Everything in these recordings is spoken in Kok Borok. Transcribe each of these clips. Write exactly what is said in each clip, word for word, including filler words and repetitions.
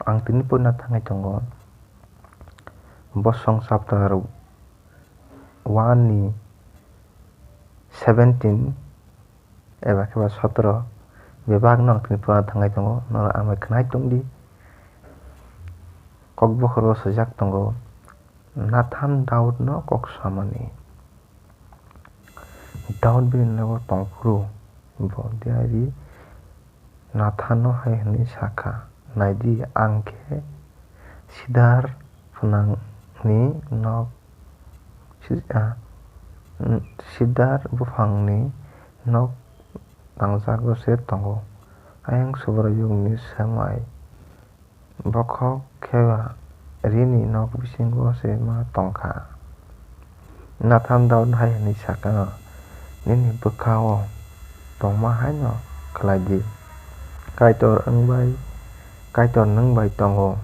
Ang tini porina thangwi tongo. Bosong chapter one ni seventeen eba khe ba sotro bebak no ang tini porina thangwi tongo. Norok ang bai khwnai tongdi. Kokbokhoro swijak tongo, Nathan Daudno kok samani. Daud bini nogo tongphuru bo diari Nathano hai hwnwi sa kha, "Nai di, ang khe sidar phwnangni nok, si-, ah, mm, sidar buphangni nok tangjago se tongo. Ayang Subraiyungni swmai bokhok khe ba rini nok bisingo se ma tong kha." Nathan Daudno hai hwnwi sa kha, "Nini bwkha-o tongma haino khlai di. Kaitor wng bai, Kaitor nwng bai tongo."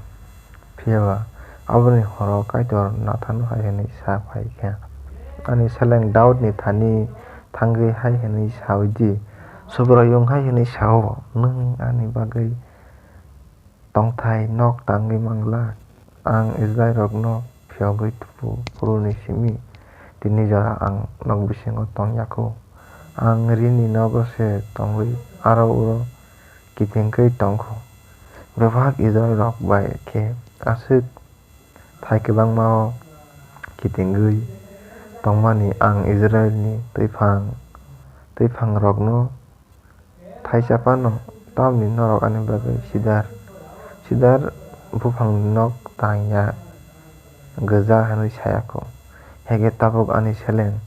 Phiya ba aboni horo Kaitor Nathano hai hwnwi sa phai kha, "Ani seleng Daudni thani thangwi hai hwnwi saui di, 'Subraiyung hai hwnwi sa-o, nwng ani bagwi tongthai nok tangwi man glak. Ang Israilrokno phiyogwi tubu phuruni simi tini jora ang nok bisingo tong ya kho. Ang rini nogo se tongwi aro uro kitingwi tong kho. Bebak Israilrok bai khe aswk thai kwbangma-o kitingwi tongmani ang Israilni twiphang, twiphangno thaisa phano, tamni norok ani bagwi sidar, sidar buphangni nok tang ya gwja hwnwi sa ya kho. Hakhe tabuk ani seleng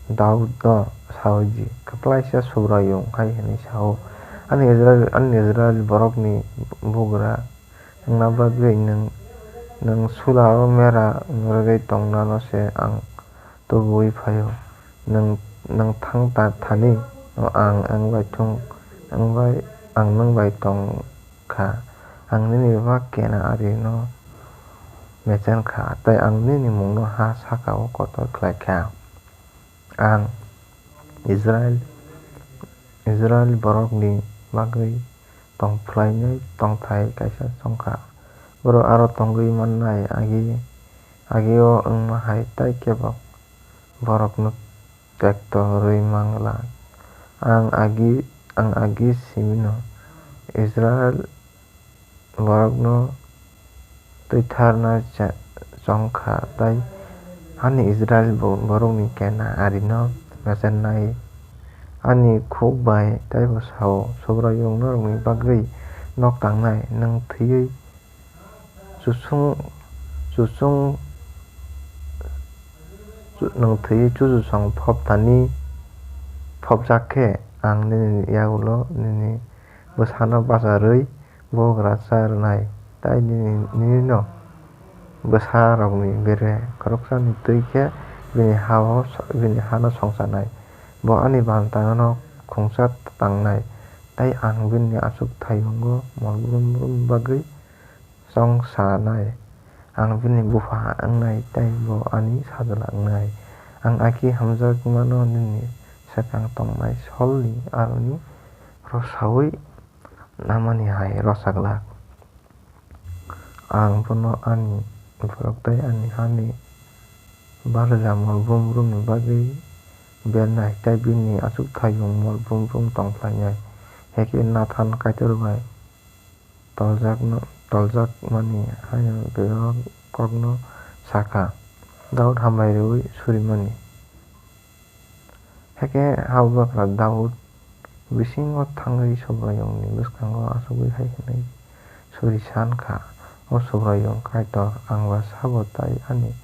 Daudno saui di, 'Kwplaisa Subraiyung hai hwnwi sa-o, ani Israil, ani Israil borokni bugra wngna bagwi nwng, nwng sula-o mera wng rwgwi tongnano se ang tubuui phai-o. Nwng, nwng thang ta thani, ang nwng bai thung, nwng bai, ang nwng bai tong kha. Ang nini bebak kena arino mechen kha, tei ang nini mungno ha saka-o kotor khlai kha.' Ang Israil, Israil borokni bagwi tong phlainai tongthai kaisa chong kha. Borok aro tongwi mannai agi, agi-o wngma hai tei kebo borokno tekto rwui man glak. Ang agi, ang agi simino Israil borokno twitharna cha-, chong kha, tei ani Israil bo-, borokni kena arino mechennai. Ani khuk bai teibo sa-o, 'Subraiyung norokni bagwi nok tangnai, nwng thwiwi chusung, chusung, chu-, nwng thwiwi chuchusong phop thani phopjak khe, ang nini yagulo nini bwsano bacha rwi bugra cha rwnai, tei nini, nini'-no bwsarokni bere khoroksani twi khe bini ha-o, bini hano songchanai. Bo ani bantano khungsa tangnai, tei ang bini achukthayungo mol brum brum bagwi chongsanai. Ang bini bupha wngnai tei bo ani sajla wngnai. Ang agi hamjakmano nini swkang tongnai Solni aroni rosaui namani hai rosa glak. Ang bono ani borok tei ani hani barja mol brum brumni bagwi bernai, tei bini achukthayung mol brum brum tong phlainai. Hakhe Nathan Kaitor bai toljakno, toljakmani haino bebak kokno sa kha, Daud hambai rwui surimani. Hakhe hao bwkra Daud bisingo thangwi Subraiyungni bwskango achugwi hai hwnwi suri san kha, O Subraiyung Kaitor, ang ba sabo tei ani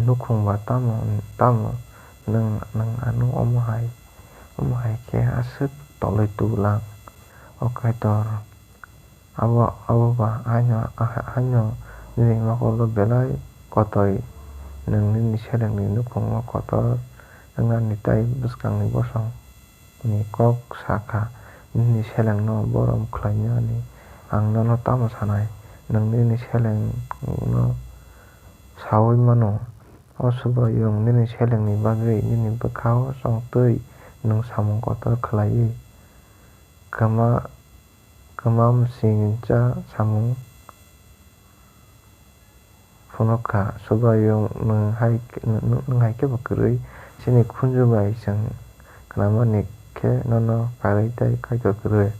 nukhung ba tamo, tamo nwng, nwng ano omo hai, omo hai khe aswk tolwi tubu lang? O Kaitor, Abo, abo ba haino, haino nini mokolo belai kotoi, nwng nini selengni nukhungo kotor wngnani tei bwskangni bosongni kok sa kha. Nini selengno borom khlainani ang nono tamo sanai? Nwng nini selengno saui mano, O Subraiyung, nini selengni bagwi nini bwkha-o chong twi nwng samung kotor khlaiwi kwma, kwmamsingcha samung phunuk kha, Subraiyung, nwng hai khe, nwng, nwng hai khe bo kwrwi, chini khunju bai chwng khnamani khe nono karwi tei Kaitor kwrwi.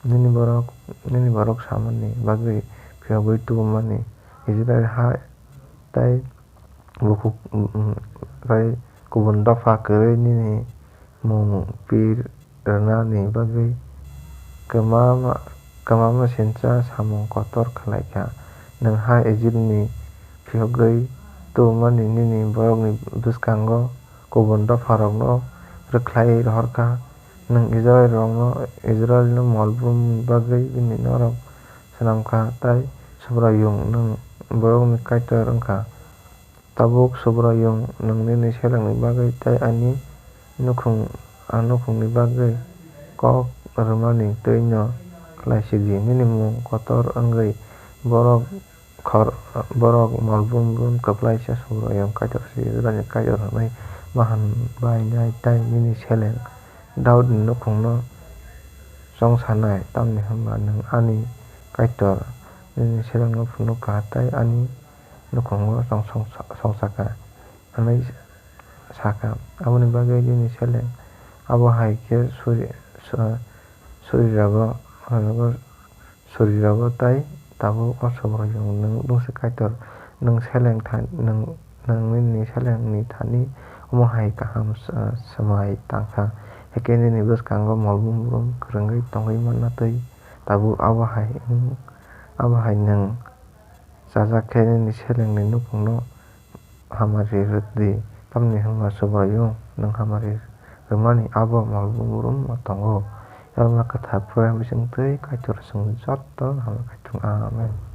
Nini borok, nini borok samani bagwi phiyogwi tubumani Israil ha tei bukhuk, mm, tei kubun dopha kwrwi nini mung pir rwnani bagwi kwmama, kwmama sincha samung kotor khlai kha. Nwng ha Ijipni phiyogwi tubumani nini borokni bwskango kubun dopharokno rwkhlaiwi rohor kha. Nwng Israilrokno, Israilno mol brumni bagwi bini norok swnam kha, tei Subraiyung nwng borokni Kaitor wng kha. Tabuk Subraiyung nwng nini selengni bagwi tei ani nukhung, a nukhungni bagwi kok rwmani twi'-no khlai si di. Nini mung kotor wngwi borok khor-, borok mol brum brum kwplaisa Subraiyung Kaitor se Israilni Kaitor hwnwi ma hwn bainai tei nini seleng Daudni nukhungno chongsanai, tamni hwnba nwng ani Kaitor nini selengno phunuk kha tei ani nukhungo chong-, chong-, chongsa kha, hwnwi sa kha. Aboni bagwi nini seleng abo hai khe suri-, su-, surirago, surirago tei tabuk o Subraiyung nwng bwngsa Kaitor, nwng seleng tha-, nwng, nwng nini selengni thani omo hai kaham s-, swmai tang kha, hakhe nini bwskango mol brum brum kwrwngwi tongwi manna twi tabuk abo hai wng, abo hai nwng chajak khe nini selengni nukhungno hamari rw di, tamni hwnba Subraiyung nwng hamari rwmani abo mol brum brum tongo. Yorma kwthar pore bising twi Kaitor chwng jotono hamya kaitor. Amen.